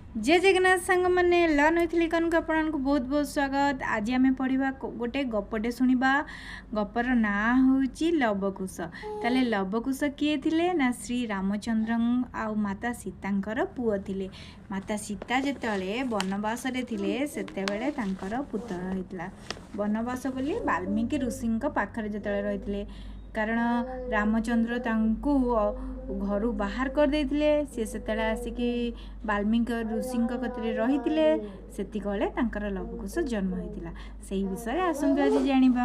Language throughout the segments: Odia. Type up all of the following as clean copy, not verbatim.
ଜୟ ଜଗନ୍ନାଥ ସାଙ୍ଗମାନେ, ଲର୍ନ ୱିଥ୍ ଲିକନକୁ ଆପଣଙ୍କୁ ବହୁତ ବହୁତ ସ୍ୱାଗତ। ଆଜି ଆମେ ପଢ଼ିବା ଗୋଟେ ଗପଟେ ଶୁଣିବା। ଗପର ନାଁ ହେଉଛି ଲବକୁଶ। ତାହେଲେ ଲବକୁଶ କିଏ ଥିଲେ ନା ଶ୍ରୀ ରାମଚନ୍ଦ୍ର ଆଉ ମାତା ସୀତାଙ୍କର ପୁଅ ଥିଲେ। ମାତା ସୀତା ଯେତେବେଳେ ବନବାସରେ ଥିଲେ, ସେତେବେଳେ ତାଙ୍କର ପୁତ୍ର ହୋଇଥିଲା। ବନବାସ ବୋଲି ବାଲ୍ମୀକି ଋଷିଙ୍କ ପାଖରେ ଯେତେବେଳେ ରହିଥିଲେ, କାରଣ ରାମଚନ୍ଦ୍ର ତାଙ୍କୁ ଘରୁ ବାହାର କରିଦେଇଥିଲେ। ସିଏ ସେତେବେଳେ ଆସିକି ବାଲ୍ମୀକି ଋଷିଙ୍କ କତିରେ ରହିଥିଲେ। ସେତିକବେଳେ ତାଙ୍କର ଲବକୁଶ ଜନ୍ମ ହୋଇଥିଲା। ସେଇ ବିଷୟରେ ଆସନ୍ତୁ ଆଜି ଜାଣିବା।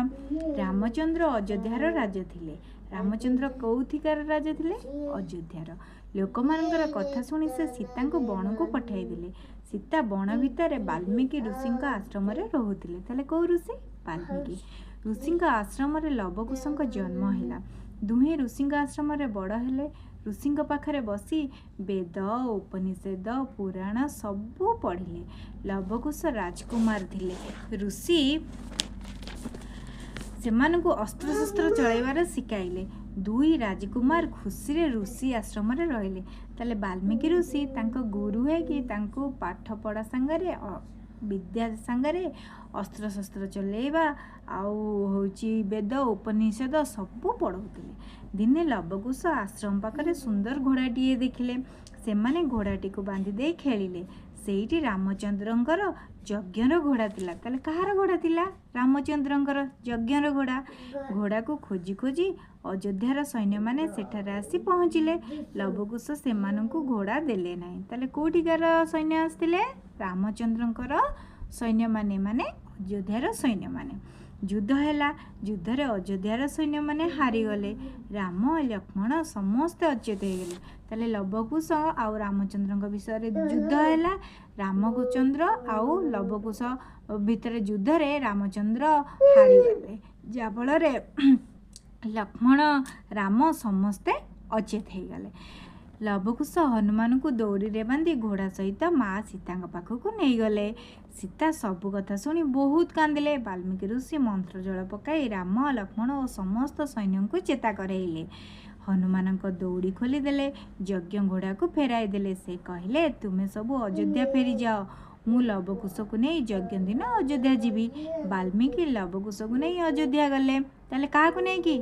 ରାମଚନ୍ଦ୍ର ଅଯୋଧ୍ୟାର ରାଜା ଥିଲେ। ରାମଚନ୍ଦ୍ର କେଉଁଠିକାର ରାଜା ଥିଲେ? ଅଯୋଧ୍ୟାର। ଲୋକମାନଙ୍କର କଥା ଶୁଣି ସେ ସୀତାଙ୍କୁ ବଣକୁ ପଠାଇଦେଲେ। ସୀତା ବଣ ଭିତରେ ବାଲ୍ମୀକି ଋଷିଙ୍କ ଆଶ୍ରମରେ ରହୁଥିଲେ। ତାହେଲେ କେଉଁ ଋଷି? ବାଲ୍ମୀକି ଋଷିଙ୍କ ଆଶ୍ରମରେ ଲବକୁଶଙ୍କ ଜନ୍ମ ହେଲା। ଦୁହେଁ ଋଷିଙ୍କ ଆଶ୍ରମରେ ବଡ଼ ହେଲେ। ଋଷିଙ୍କ ପାଖରେ ବସି ବେଦ, ଉପନିଷଦ, ପୁରାଣ ସବୁ ପଢ଼ିଲେ। ଲବକୁଶ ରାଜକୁମାର ଥିଲେ। ଋଷି ସେମାନଙ୍କୁ ଅସ୍ତ୍ରଶସ୍ତ୍ର ଚଳାଇବାର ଶିଖାଇଲେ। ଦୁଇ ରାଜକୁମାର ଖୁସିରେ ଋଷି ଆଶ୍ରମରେ ରହିଲେ। ତାହେଲେ ବାଲ୍ମୀକି ଋଷି ତାଙ୍କ ଗୁରୁ ହେଇକି ତାଙ୍କୁ ପାଠ ପଢ଼ା ସାଙ୍ଗରେ, ବିଦ୍ୟା ସାଙ୍ଗରେ ଅସ୍ତ୍ରଶସ୍ତ୍ର ଚଲେଇବା ଆଉ ହେଉଛି ବେଦ ଉପନିଷଦ ସବୁ ପଢ଼ଉଥିଲେ। ଦିନେ ଲବକୁଶ ଆଶ୍ରମ ପାଖରେ ସୁନ୍ଦର ଘୋଡ଼ାଟିଏ ଦେଖିଲେ। ସେମାନେ ଘୋଡ଼ାଟିକୁ ବାନ୍ଧି ଦେଇ ଖେଳିଲେ। ସେଇଠି ରାମଚନ୍ଦ୍ରଙ୍କର ଯଜ୍ଞର ଘୋଡ଼ା ଥିଲା। ତାହେଲେ କାହାର ଘୋଡ଼ା ଥିଲା? ରାମଚନ୍ଦ୍ରଙ୍କର ଯଜ୍ଞର ଘୋଡ଼ା। ଘୋଡ଼ାକୁ ଖୋଜି ଖୋଜି ଅଯୋଧ୍ୟାର ସୈନ୍ୟମାନେ ସେଠାରେ ଆସି ପହଞ୍ଚିଲେ। ଲବକୁଶ ସେମାନଙ୍କୁ ଘୋଡ଼ା ଦେଲେ ନାହିଁ। ତାହେଲେ କେଉଁଠିକାର ସୈନ୍ୟ ଆସିଥିଲେ? ରାମଚନ୍ଦ୍ରଙ୍କର ସୈନ୍ୟମାନେ, ମାନେ ଅଯୋଧ୍ୟାର ସୈନ୍ୟମାନେ। ଯୁଦ୍ଧ ହେଲା। ଯୁଦ୍ଧରେ ଅଯୋଧ୍ୟାର ସୈନ୍ୟମାନେ ହାରିଗଲେ। ରାମ, ଲକ୍ଷ୍ମଣ ସମସ୍ତେ ଅଚେତ ହେଇଗଲେ। ତାହେଲେ ଲବକୁଶ ଆଉ ରାମଚନ୍ଦ୍ରଙ୍କ ବିଷୟରେ ଯୁଦ୍ଧ ହେଲା। ରାମଚନ୍ଦ୍ର ଆଉ ଲବକୁଶ ଭିତରେ ଯୁଦ୍ଧରେ ରାମଚନ୍ଦ୍ର ହାରିଗଲେ, ଯାହାଫଳରେ ଲକ୍ଷ୍ମଣ, ରାମ ସମସ୍ତେ ଅଚେତ ହେଇଗଲେ। ଲବକୁଶ ହନୁମାନଙ୍କୁ ଦଉଡ଼ିରେ ବାନ୍ଧି ଘୋଡ଼ା ସହିତ ମା ସୀତାଙ୍କ ପାଖକୁ ନେଇଗଲେ। ସୀତା ସବୁ କଥା ଶୁଣି ବହୁତ କାନ୍ଦିଲେ। ବାଲ୍ମୀକି ଋଷି ମନ୍ତ୍ର ଜଳ ପକାଇ ରାମ, ଲକ୍ଷ୍ମଣ ଓ ସମସ୍ତ ସୈନ୍ୟଙ୍କୁ ଚେତା କରାଇଲେ। ହନୁମାନଙ୍କ ଦଉଡ଼ି ଖୋଲିଦେଲେ, ଯଜ୍ଞ ଘୋଡ଼ାକୁ ଫେରାଇ ଦେଲେ। ସେ କହିଲେ, ତୁମେ ସବୁ ଅଯୋଧ୍ୟା ଫେରିଯାଅ, ମୁଁ ଲବକୁଶକୁ ନେଇ ଯଜ୍ଞ ଦିନ ଅଯୋଧ୍ୟା ଯିବି। ବାଲ୍ମୀକି ଲବକୁଶକୁ ନେଇ ଅଯୋଧ୍ୟା ଗଲେ। ତାହେଲେ କାହାକୁ ନେଇକି?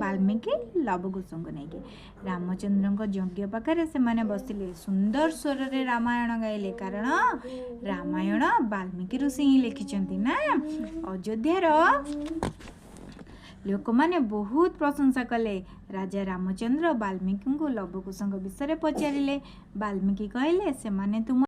ବାଲ୍ମୀକି ଲବକୁଶଙ୍କୁ ନେଇକି। ରାମଚନ୍ଦ୍ରଙ୍କ ଯଜ୍ଞ ପାଖରେ ସେମାନେ ବସିଲେ, ସୁନ୍ଦର ସ୍ୱରରେ ରାମାୟଣ ଗାଇଲେ, କାରଣ ରାମାୟଣ ବାଲ୍ମୀକି ଋଷି ହିଁ ଲେଖିଛନ୍ତି ନା। ଅଯୋଧ୍ୟାର ଲୋକମାନେ ବହୁତ ପ୍ରଶଂସା କଲେ। ରାଜା ରାମଚନ୍ଦ୍ର ବାଲ୍ମୀକିଙ୍କୁ ଲବକୁଶଙ୍କ ବିଷୟରେ ପଚାରିଲେ। ବାଲ୍ମୀକି କହିଲେ, ସେମାନେ ତୁମ